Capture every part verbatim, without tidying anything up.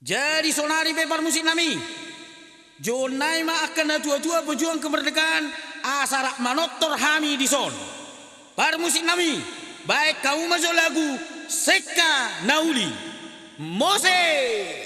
Jadi sonari pe parmusiknami, jouonnami ma angka natuatua pejuang kemerdekaan asa rap manortor hami dison. Parmusiknami, baen hamu ma jo lagu Sekka na Uli. Mose!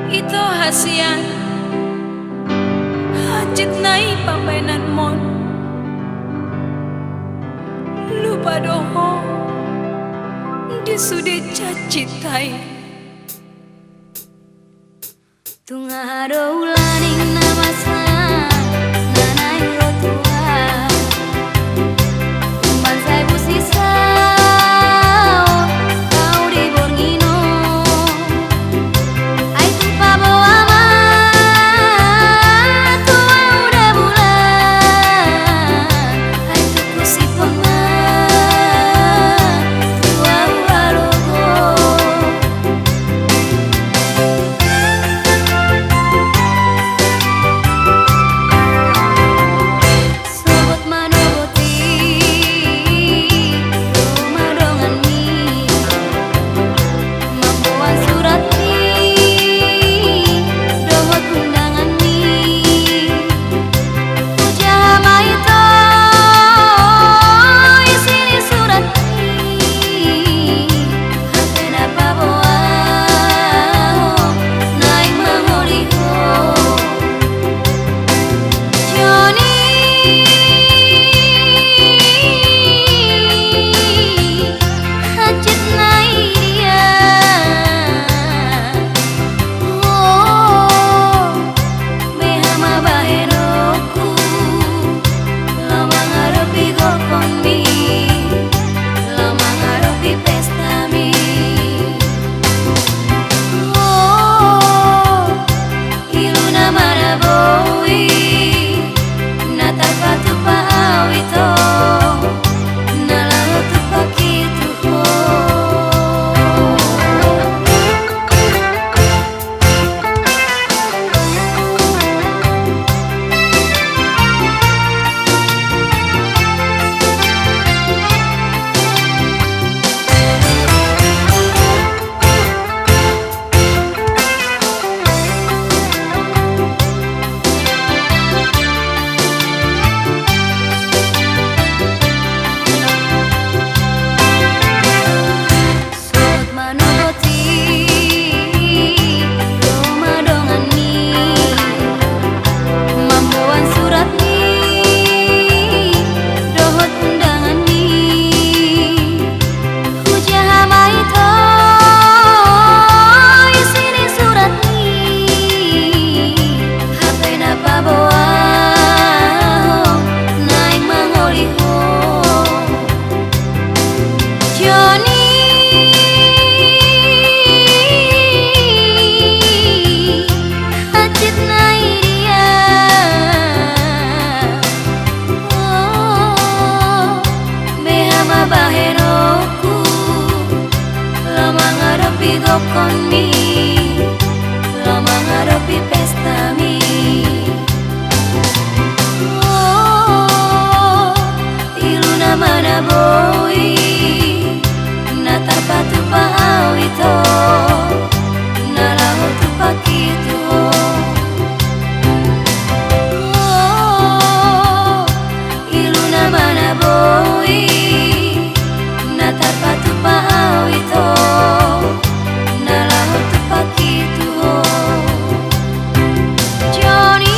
Ito hasian, hansit na i pambahenanmon. Lupa do ho di sude janjita i. Tung aha do ulaning na masa na naeng ro tu ahu? Umbahen sai busi saut ahu di borngin on. Ai tung paboa ma tu ahu dabulan. Ai tung husipon ma tu ahu halogo. Sogot manogot i ro ma donganmi, mamboan surat ni dohot undangan ni. Hujaha ma ito isi ni surat i, hape na paboa ahu naeng mangoli ho. Joni, hansit na i dia. Oh, beha ma bahenonku, laho mangadopi gokhonmi, laho mangadopi pestami. Oh, ilu nama na boi na tarpatupa ahu ito, na laho tupa i tu ho. Sogot manogot i ro ma donganmi, mamboan surat ni dohot undangan ni. Hujaha ma ito isi ni surat i, hape na paboa ahu naeng mangoli ho. Joni, hansit na i dia. Oh, beha ma bahenonku, laho mangadopi gokhonmi, laho mangadopi pestami. Oh, ilu nama na boi na tarpatupa ahu ito, na laho tupa i tu ho. Oh, ilu nama na boi na tarpatupa ahu ito, na laho tupa i tu ho. Joni.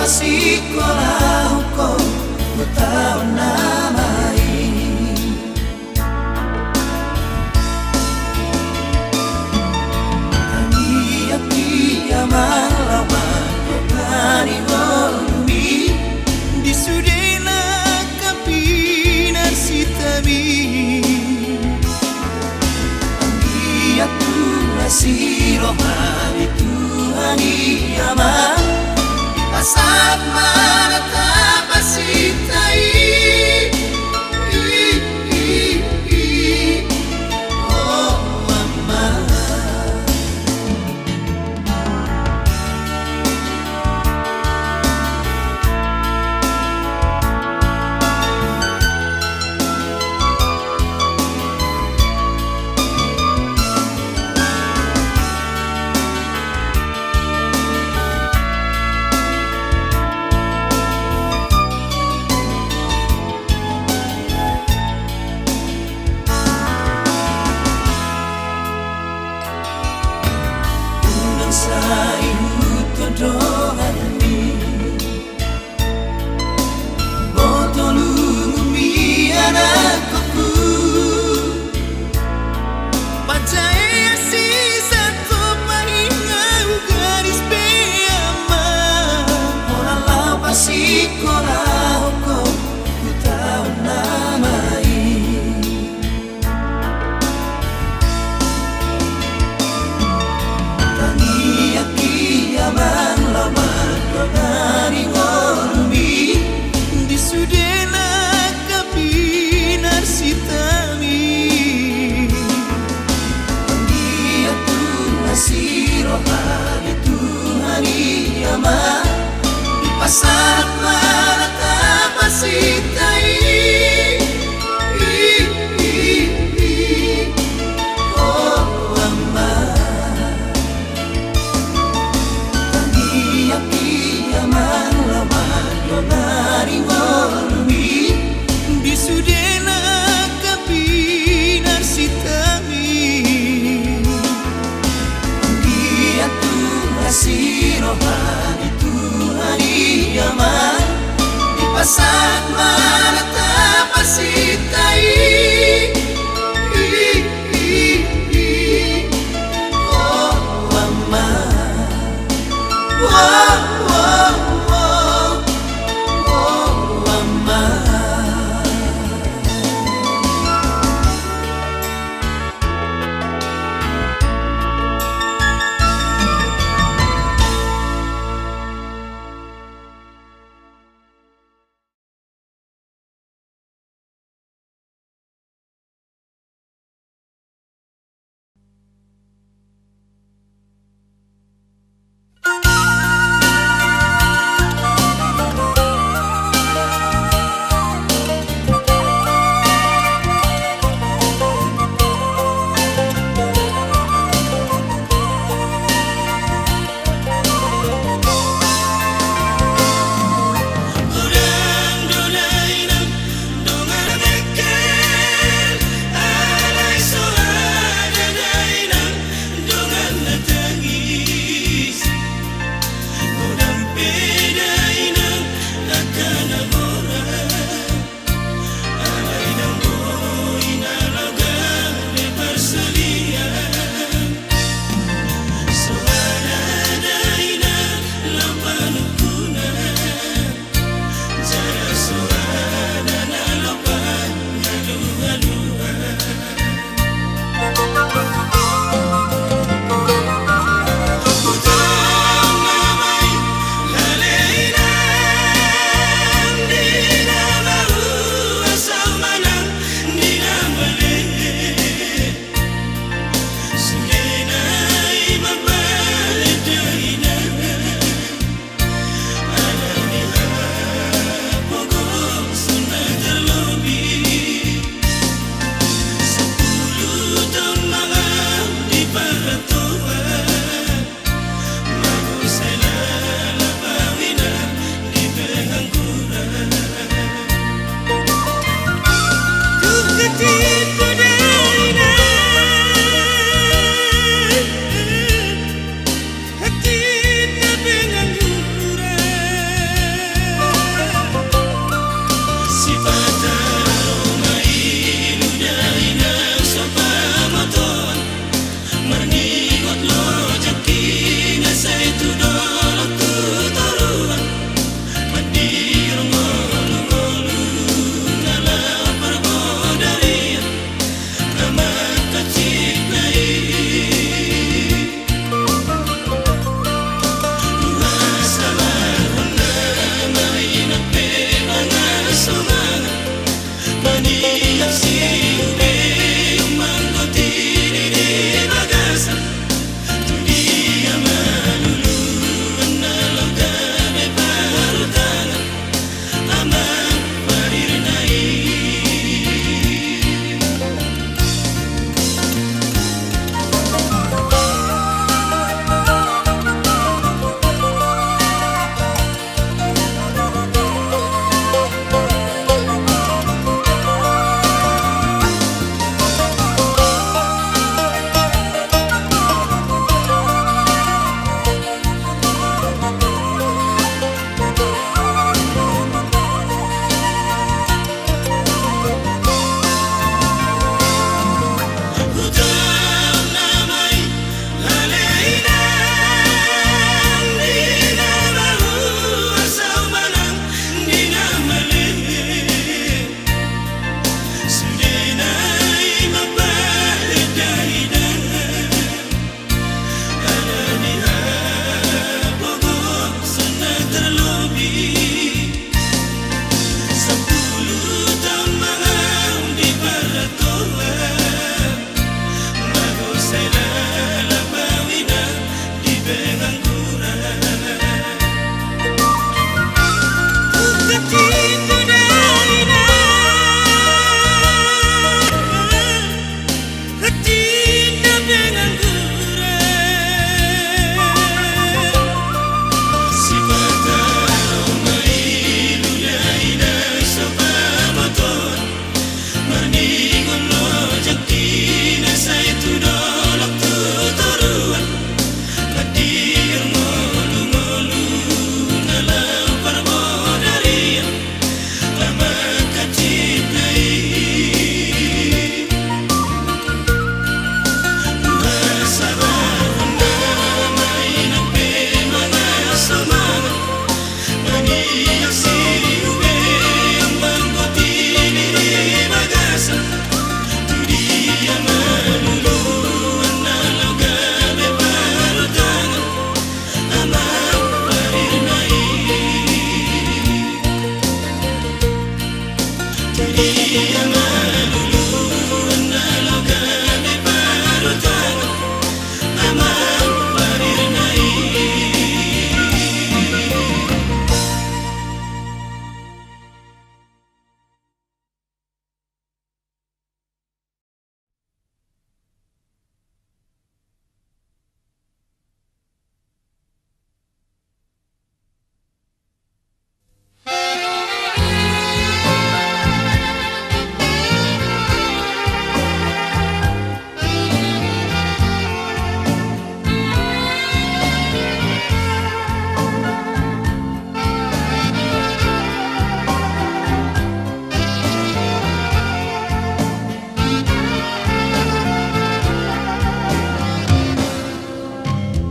Sikola hukum, huta nama i. Tangiang i amang laho mandok na ningolumi, di sude na kapinar sitami. Anggiat tung asi roha ni Tuhan i amang, dipasahat ma na tapasinta i. I, i, i, i. O amang. Unang sai huhut donganmi, boto lungum i anakkonku. Panjae asi sato pahinga hu gadis pe amang, holan laho pasikolahon ho, huta nama i. Tangiang i amang laho mandok na ningolumi, di sude na kapinar sitami. Anggiat tung asi roha ni Tuhan i amang, dipasahat ma na tapasinta i. I, i, i. O amang. Tangiang i amang laho mandok na ningolumi, di sude na kapinar sitami. Anggiat tung asi roha ni Tuhan i amang, dipasahat ma na tapasinta i. I, i, i. O amang. O, o, o. O amang.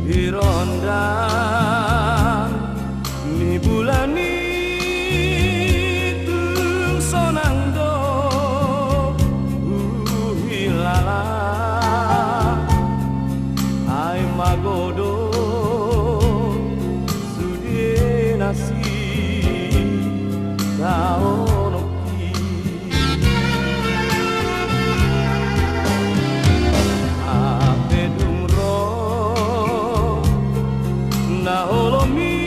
Di ronda ni bulan i tung sonang do huhilala, ai magodang sude na sitaononki. Hape dung ro na olomi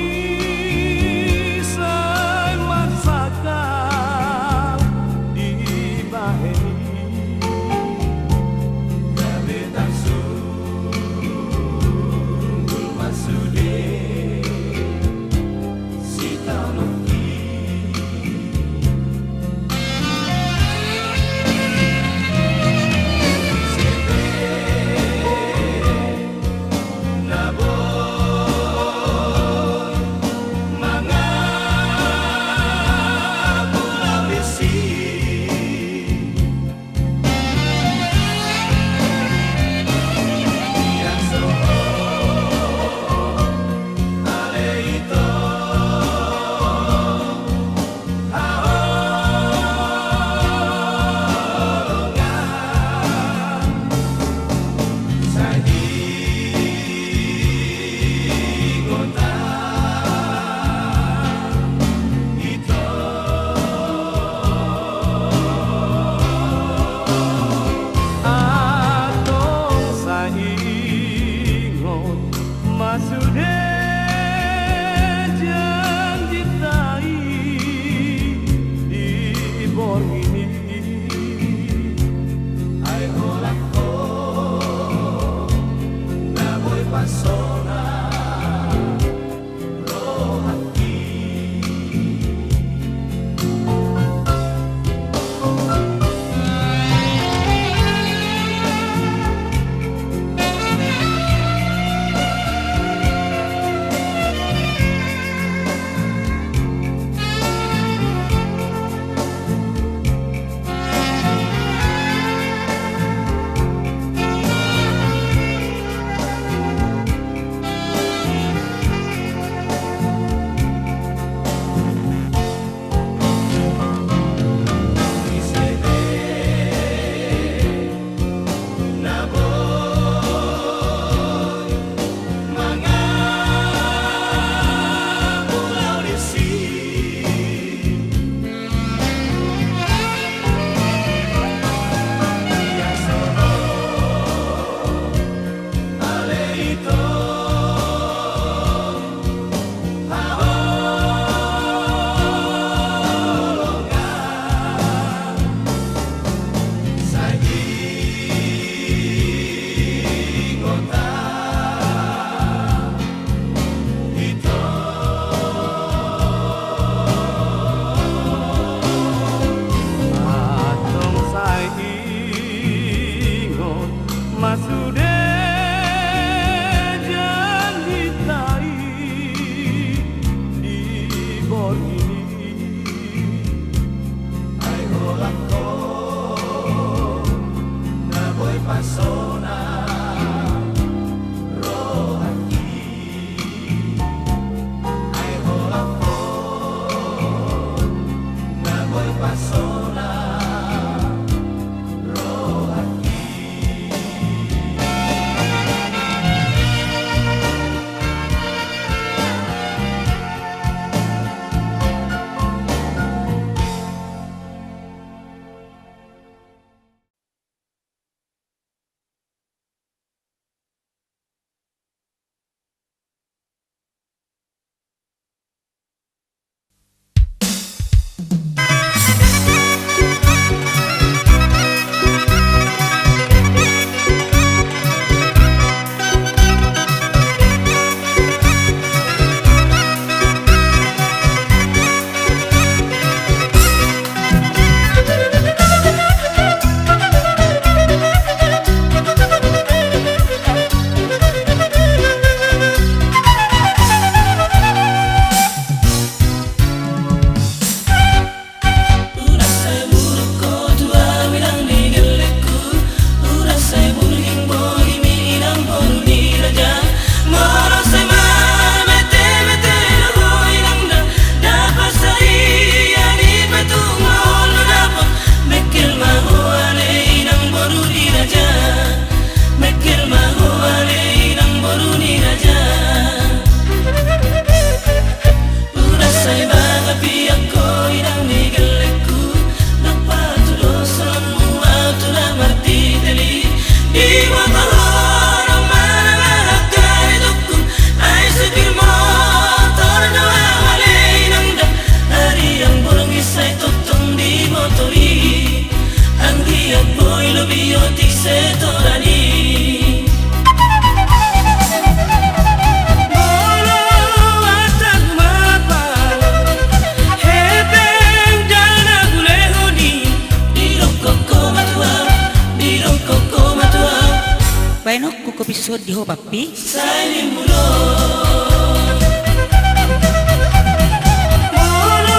sai marsangkal dibahen i. Gabe tarsundul ma sude sitaononki. Antong sai ingot ma sude janjinta i di borngin i. Ai holan ho na boi pansonang rohangki. Antong sai ingot ma sude janjinta i di borngin i. Ai holan ho na boi pansonang rohangki. Baenonku kopi susuon di ho, Pappi. Sai ni molo. Molo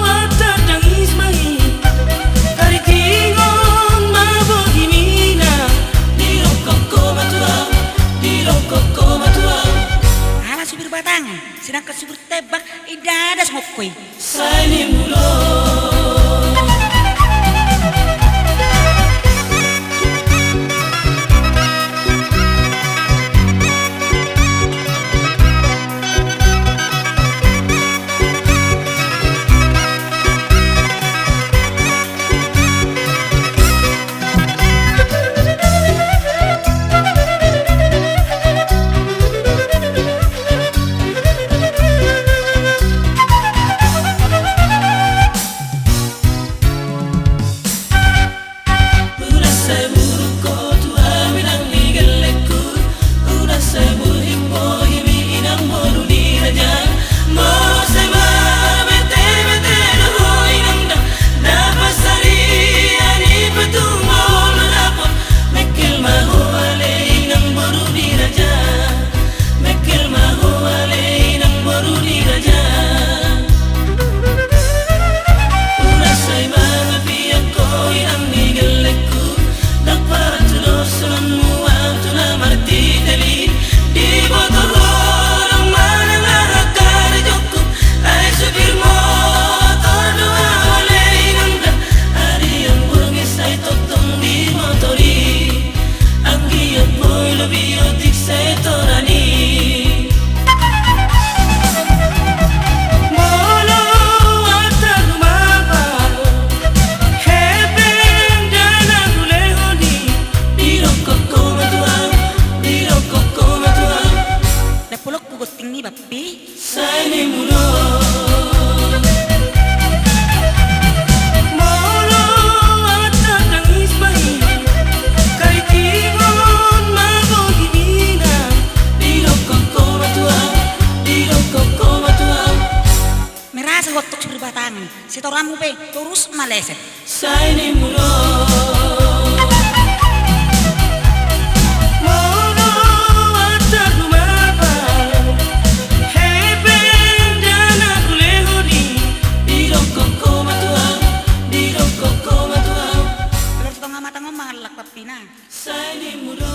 atta dangis ma i, taritingon ma bohimina. Dirongkok ho ma tulang, dirongkok ho ma tulang. Ala supir Batang, sedangkan supir Tebak, inda ada songkoi. Sai ni molo. Mengkel ma ho ale inang boru ni raja, mengkel ma ho ale inang boru ni raja. Unang sai mangapian ho inang ni gellengku, ndang parancu do songonmu ahu tu na martiteli. Diboto ho do manang aha karejongku, ai supir motor do ahu ale inang da. Arian burung i sai tongtong di motor i. Anggiat boi lobi otik sai torani. Molo atta rumah baru, hepeng dana hulehon i. Dirongkok ho ma tulang, dirongkok ho ma tulang. Lapo lok ku gonting ni, Bappi. Sai ni molo. Molo atta dangis ma i, karitingon ma bohimina. Dirongkok ho ma tulang, dirongkok ho ma tulang. Merasa gottok supir Batang, setoranmu pe torus maleset. Sai ni molo. Molo atta rumah baru, hepeng dana hulehon i. Dirongkok ho ma tulang, dirongkok ho ma tulang. Lor tu tonga matang on mangallang, Pappina. Sai ni molo.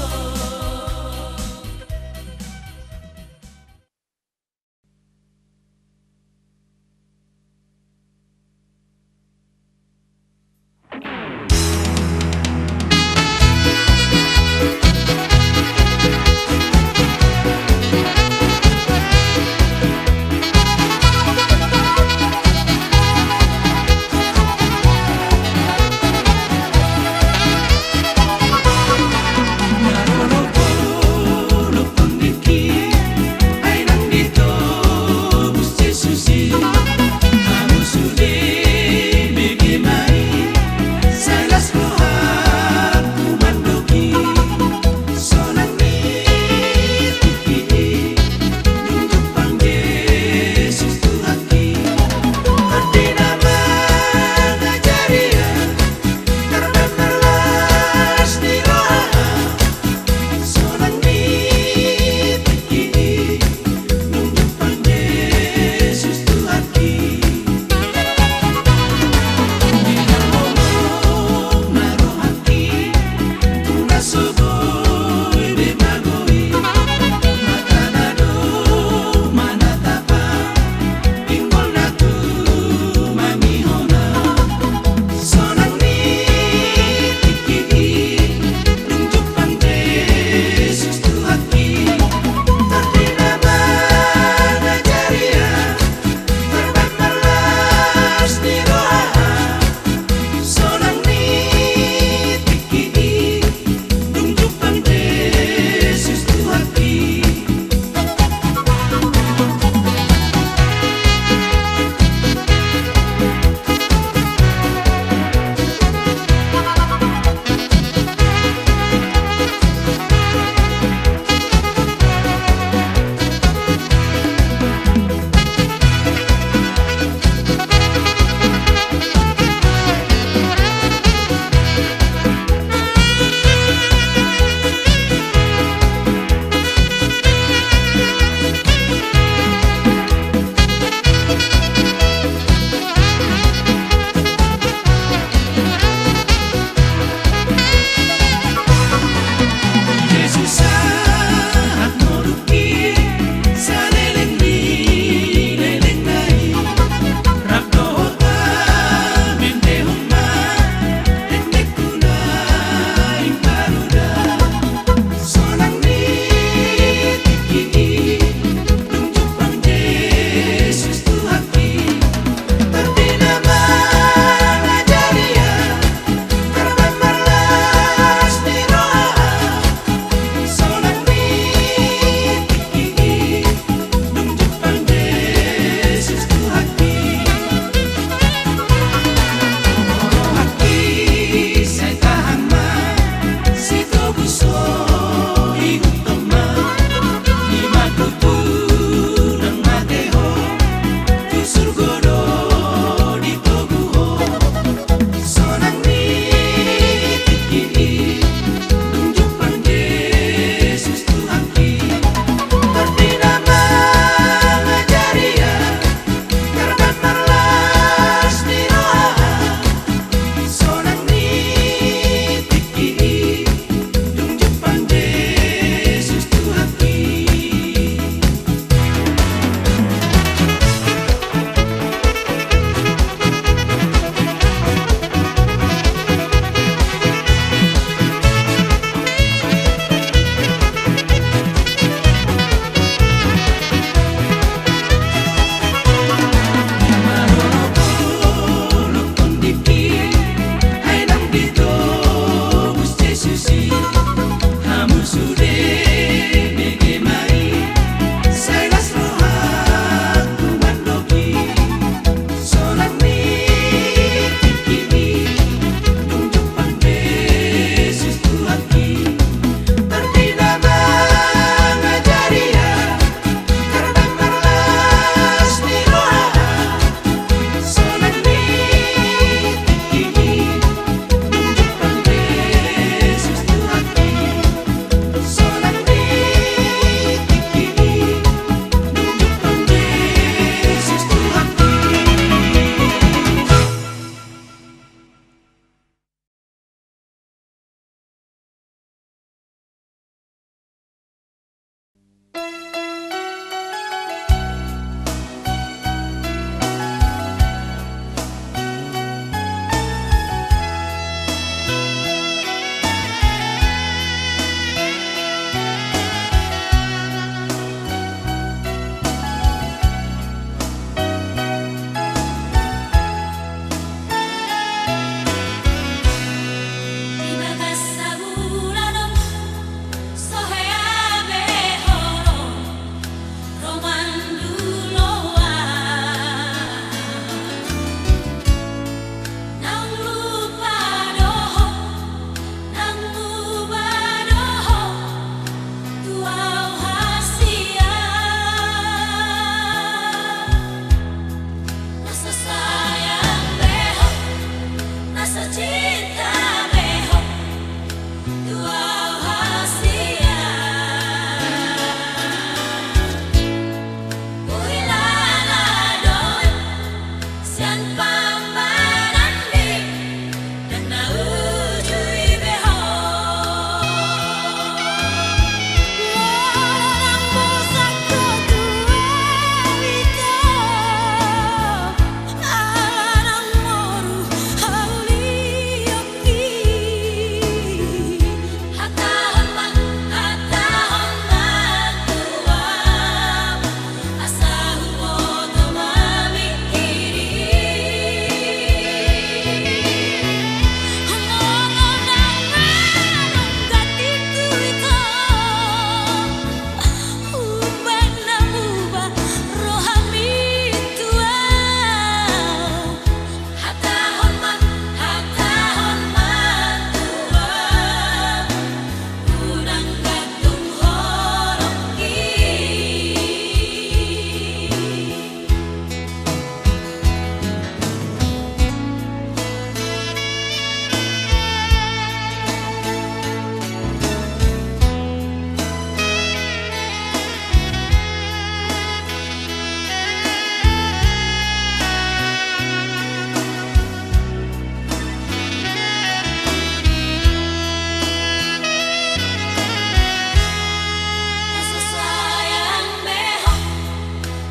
Na so sayang be ho,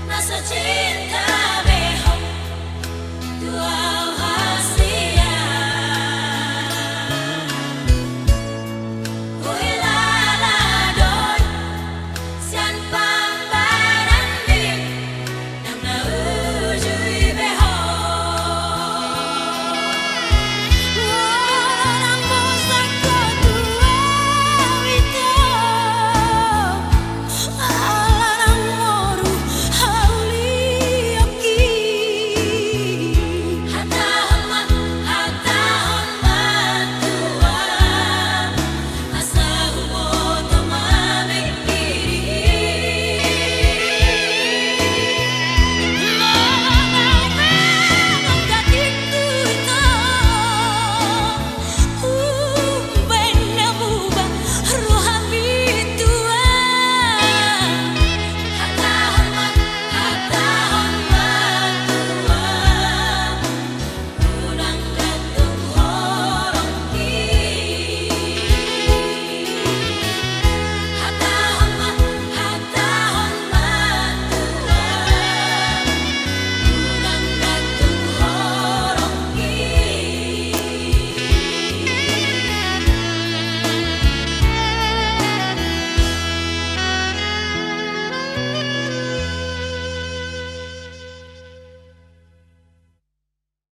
na so cinta be ho tu